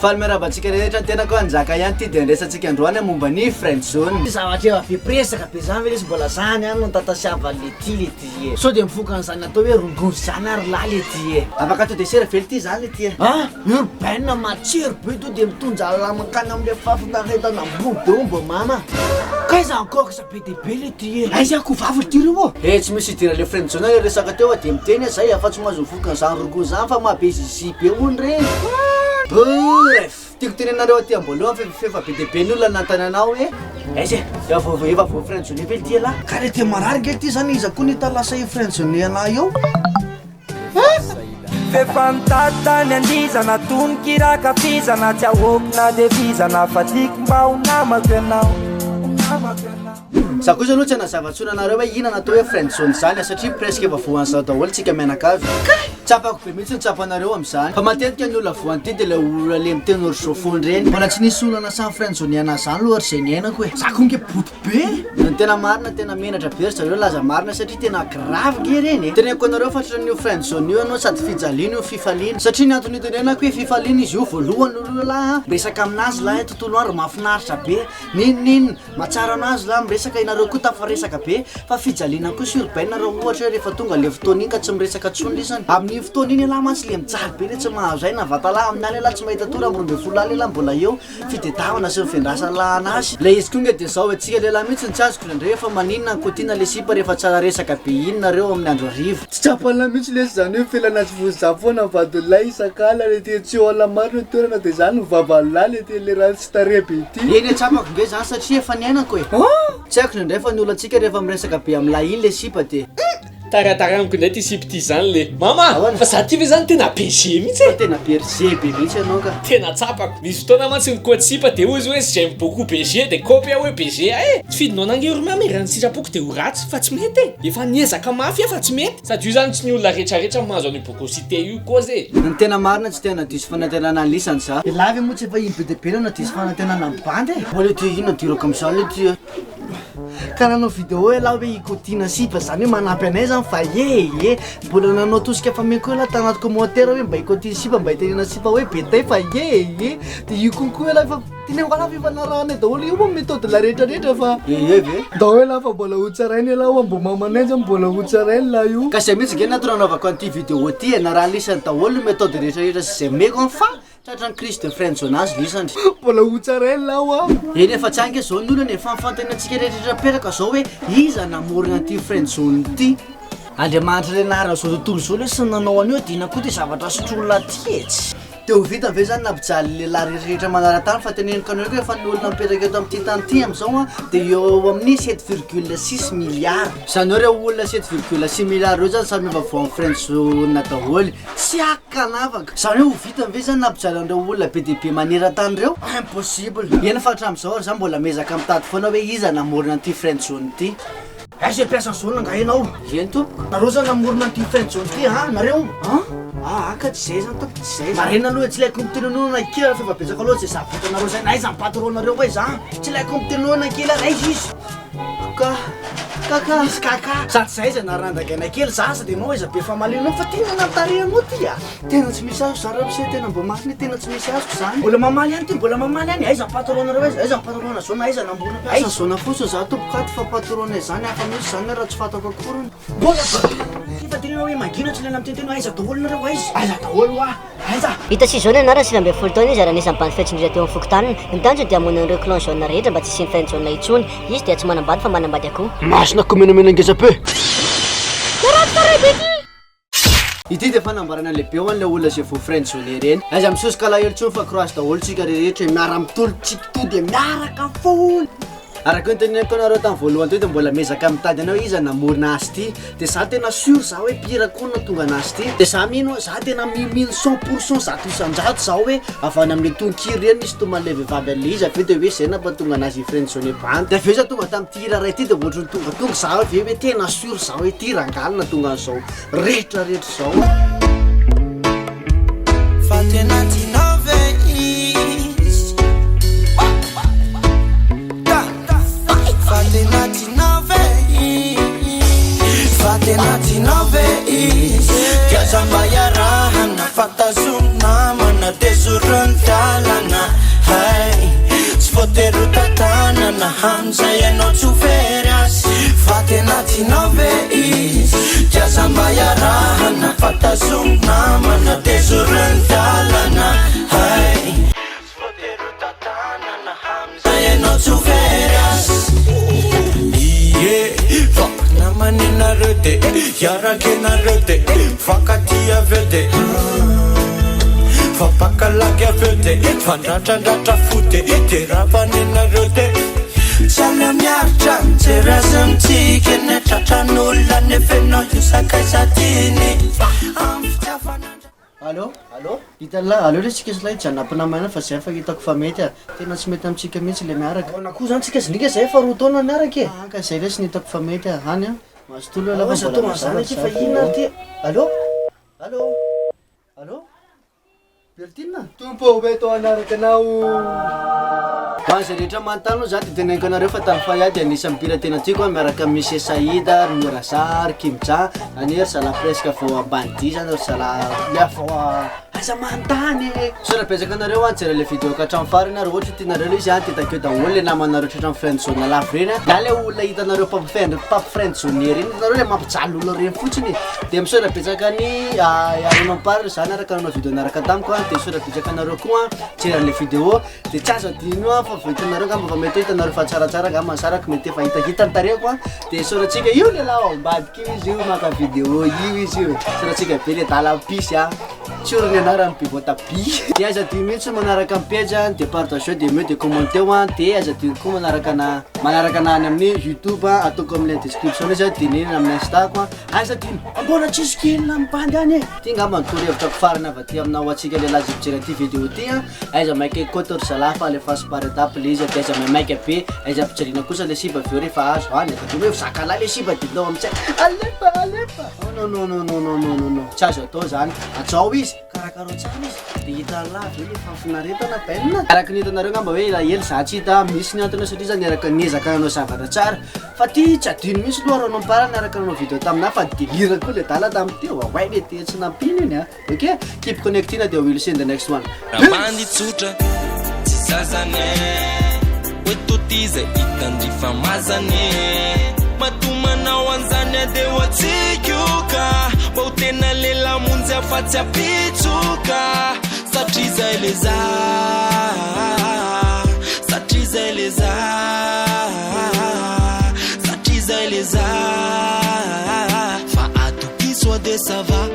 Faly miarahaba antsika rehetra, ny tenako Njaka ihany ity dia andraisantsika androany momba ny friend zone. Zavatra efa be mpiresaka be zany ve lesy mbola zany ihany no nitatasiavan'i Letty Letty e? Sao dia mifoka an'izany atao hoe rongony zany ary lahy Letty e? Afaka atao dessert ve Letty zany Letty e? Ah! Urbaine matsiro be to dia mitondra an'lah mankany amin'ilay fahafinaretana ambony be omby mama. Kay zany cox be dia be Letty e? Aiza ko vavy ry reo ô? Eh tsy misy idiran'le friend zone le resaka teo fa dia miteny aho zay fa tsy mahazo mifoka an'izany rongony zany fa maha be zizi be hono reny. Bref, tiako tenenareo aty am-boalohany fa efa be dia be ny olona nanontany anah hoe aiza e? Efa voa efa voa friend zone ve ity ialahy? Ka le te marary nge ty zany iza koa nita lasa i friend zone anah eo? F'efa nitady tany andizana Tononkira ankafizana Tsy ahoako na dia vizana Fa tiako mba ho namako ianao Ho namako ianao. Za kosa aloha tsy hanazava intsony anareo hoe inona atao hoe friend zone izany a, satria presque efa voan'izao daholo tsika mianakavy. Kay! Tsapako be mihitsy ny tsapanareo amin'izany. Fa matetika ny olona voan'ity dia ilay olona le miteny ohatr'izao foana ireny. Mbola tsy nisy olona nasain'ny friend zone anahy izany aloha ry izay niainako e. Za koa nge boto be! Ny tena marina tena menatra be ry zareo laza marina satria tena grave nge ireny e. Teneniko anareo fa ohatran'io friend zone io ianao sady fijaliana io fifaliana. Satria ny antony itenenako hoe fifaliana izy io voalohany aloha lahy a, miresaka aminazy lahy tontolo andro mahafinaritra be, n'inon'inona. Mahatsara anazy lah miresaka ianareo koa tafaresaka be fa fijaliana kosa io ry baina raha ohatra hoe rehefa tonga le fotoana iny ka tsy miresaka tsony lisany amin'iny fotoana iny elah mantsy le mijaly be le tsy mahazo aina vatalahy amin'ny alina elah tsy mahita tory amin'ny 12 alina elah mbola eo fitedavana sy ny fiandrasana anazy le izy koa nge de zao e tsika lehilahy mihitsy no tsy azoko indraindray hoe fa maninona ny kotiana le sipa rehefa tsara resaka be iny nareo amin'ny andro hariva. Tsy tsapan'lah mihitsy lesy zany hoe felana tsy voa foana ny vadin'lah isak'alina le teny tsy eo an'lah marina ny toerana de zany ny vavan'lah le teny le ratsy tarehy be ity. Eny e tsapako nge zany satria efa niainako e! Tsy haiko indraindray fa ny olantsika rehefa miresaka be amin'lah iny le sipa de. Taratara amiko indray ty sipa ty zany le. Mama! Ahoana? Fa za ty ve zany tena BG mihitsy e! Fa tena berger be mihitsy ianao ka. Tena tsapako. Misy fotoana mantsy nikoaty sipa de hozy hoe j'aime beaucoup BG de kopy aho hoe BG eh! Tsy fidinao anange ry mama e, raha ny sitrapoko de ho ratsy fa tsy mety e! Efa niezaka mafy aho fa tsy mety. Sady io zany tsy ny olona retraretra no mahazo an'io bogosite io kozy e! Ny tena marina tsy tena diso fanantenana an'lisany za. Elah ve moa tsy efa iny be dia be no diso fanantenana ny bandy e! Mbola ty inona dirako amizany le ty e! Ka nanao vidéo elah hoe ikotiana sipa zany hoe manampy anay zany fa ye ye! Mbola nanao tosika famille koa elah tanaty commentaire hoe mba ikotiana sipa mba itenena sipa hoe be tay fa ye ye! De io konko elah efa teneniko anah fa efa narahanay daholo io moa méthode la rehetra rehetra fa ye ye ve? Ndao elah fa mbola ho tsaraina elah hoa mbo mamanay zany mbola ho tsaraina lah io. Ka zay mihitsy nge natao nanaovako an'ity vidéo ty e, narahan'lisany daholo ny méthode rehetra rehetra sy zay omeko an fa tratran'ny crise de friendzone azy lisany. Mbola ho tsaraina lah hoa. Eny efa tsy any nge zao ny olana e, fa ny fanontaniantsika rehetra rehetra mipetraka zao hoe iza namorona an'ity friendzone ity? Andriamanitra le nahary an'izao tontolo izao le sy nanao an'io adina koa ty zavatra sotroin'lah ty e, tsy. De ho vitany ve zany nampijaly ny lehilahy rehetra rehetra manara-tany fa teneniko anareo koa fa ny olona mipetraka eto amin'ity tany ity amin'izao an de eo ho amin'ny sept virgule six milliard. Izany hoe ireo olona sept virgule six milliard ireo zany samy efa voan'ny friendzone daholo, tsy ankanavaka. Izany hoe ho vitany ve zany nampijaly an'ireo olona be dia be maneran-tany ireo? Impossible. Eny fa hatramin'izao ary za mbola miezaka mitady foana hoe iza namorona an'ity friendzone ity. Aiza mpiasa zone angaha ianao? Eny tompoko. Nareo zany namorona an'ity friend zone ity an? Nareo? An? Ah ka tsy zay zany tompoko, tsy zay. Marina aloha e, tsy ilaiko mitenonona kely fa efa betsaka loatra izay zavatra vitanareo zay. Na aiza ny patron-nareo aiza an? Tsy ilaiko mitenonona kely ary aiza izy? Ka, ka ka. Izy ka ka. Sady zay aiza narandragaina kely za sady ianao aiza be famalianao fa tena natarehanao ty a. Tena tsy misy azoko zany ramose, tena mbo marina tena tsy misy azoko zany. Mbola mamaly ihany ty, mbola mamaly ihany. Aiza ny patron-nareo aiza? Aiza ny patron-na zone aiza namorona mpiasa? Aiza zone fotsiny za tompoko ato fa patron-nay zany hafa mihitsy zany raha tsy fantako akoriny. Mbola efa tenenao hoe mangina tsy ilaina miteniteny hoe aiza daholo nareo aiza? Aiza daholo hoa? Aiza? Hita sy jaune anarany 19 taona izy ary anisan'ny bandy fetsy indrindra teo amin'ny fokontaniny. Ny tanjony dia hamono an'ireo clan jaune rehetra mba tsy hisian'ny friend zone intsony. Izy dia tsy manambady fa manambady akoho. Masina ko menamena ngeza be. Ity dia fanambarana lehibe ho an'ilay olona izay voa friendzone ireny. Aiza misosoka alahelo intsony fa courage daholo tsika rehetra e, miara mitolona tsika to dia miaraka foana. Araka ny noteneniko anareo tamin'ny voalohany teo dia mbola miezaka mitady anao iza namorona azy ity. Dia za tena sûr za hoe pire koa no nahatonga anazy ity. Dia za mino, za tena mimino 100% 100% za hoe avy any amin'ilay tononkira ireny nisy toman'ilay vehivavy an'ilay izy avy eo dia hoe zay nampatonga anazy hi-friendzone bandy. Dia avy eo za tonga tamin'ity hira iray ity dia ohatran'ny tongatonga za avy eo hoe tena sûr za hoe ity rangahy no nahatonga an'izao. Rehetra rehetra izao. Fa tena tianao ve izy? Fa tena tianao ve izy? Fa tena tianao ve izy? Dia aza mba iarahana fa tazomy namana dia zoron'ny dalana. Amin'izay ianao tsy ho very azy Fa tena tianao ve izy Dia aza mba iarahana Fa tazomy namana Dia zoroy ny dalana Hay Tsy voatery ho tantanana Amin'izay ianao tsy ho very azy Ie Fa namana ianareo dia Hiaraka ianareo dia Mifankatia avy eo dia Fa mpaka lagy avy eo dia Fandrantrandratra fo dia Dia ravana ianareo dia Tsy aleo miaritra mijery azy mitsiky eny an-tratran'olona nefa ianao io sakaiza tiany Amin'ny fitiavana Allo allo hitan'lah aleo le tsika zalahy hijanona ampinamana fa zay fa hitako fa mety a tena tsy mety amintsika mihitsy le miaraka ahoana koa zany tsika zindrika zay efa roa taona niaraka e ah ka zay lesy ny hitako fa mety a any a mazotoa aloha lah fa mbola mazava fa inona ary ty allo allo allo Bertine Tompo ô hoento hanaraka anao. Ho an'izay rehetra manontany moa zany de teneniko anareo fa tany Faya de anisan'ny mpihira tena tiako a miaraka amin'i Monsieur Saïd, ry Miraza, ry Kimja, zany hoe ry zalahy presque vao ambanidia zany ry zalahy le vao aza manontany e! Misaotra betsaka anareo a nijery le vidéo ka hatramin'ny farany a, raha ohatra tianareo le izy a de takeo daholo le namanareo tratran'ny friend zone lava reny a, na le olona hitanareo mpampifriend mpampifriend zone reny hitanareo le mampijaly olona reny fotsiny e! De misaotra betsaka an'i Arona Ampary za niaraka nanao vidéo niaraka tamiko a, de misaotra betsaka anareo koa nijery an'le vidéo, de tsy azo adino a fa vao hitanareo angamba fa mety hoe hitanareo fa tsaratsara angamba ny sarako mety efa hitahita ny tarehiko a, de isaorantsika io lehilahy ao ambadika io izy io maka vidéo io izy io, isaorantsika be le dala pisy a, tsory ny anarany be voatabia, de aza adino mihitsy manaraka ny pejy a, de partageo de aimeo de commenteo a, de aza adino koa manaraka ana manaraka ana any amin'ny youtube a, ataoko amin'ny lien description izy a, de ny amin'ny insta-ko a. Aiza ty mbola tsisy kely na mibandy any e! Ty ngamba ny torohevitra farany avy aty aminao ho antsika lehilahy izay mijery an'ity vidéo ity an! Aiza maika hikoty ry zalahy fa alefaso par étape le izy de aiza maimaika be, aiza ampijaliana kosa le sipa avy eo rehefa azo any tadidio hoe zakalahy le sipa de ndao amizay alefa alefa! Non non non non non non non non tsy azo atao zany, hajao izy! Karakarao tsara izy de hitan'lah avy eo le fahafinaretana Ben. Araka ny hitanareo angamba hoe elaela za tsy hita, misy ny antony satria za niaraka niezaka nanao zavatra tsara fa ty tsy adino mihitsy aloha raha nampara niaraka nanao video taminah fa delire koa le dala tamin'ity oay le ty tsy nampino iny a, ok keep connecting de will see in the next one. Raha bandy tsotra tsy zazany eh Hoe toty izay hitandry fa mazany eh Matoa manao an'izany aho dia ho antsika io ka Mba ho tena lehilahy monjy aho fa tsy ampitsoka Satria izay le za Satria izay le za Satria izay le za Fa atokiso aho dia ça va.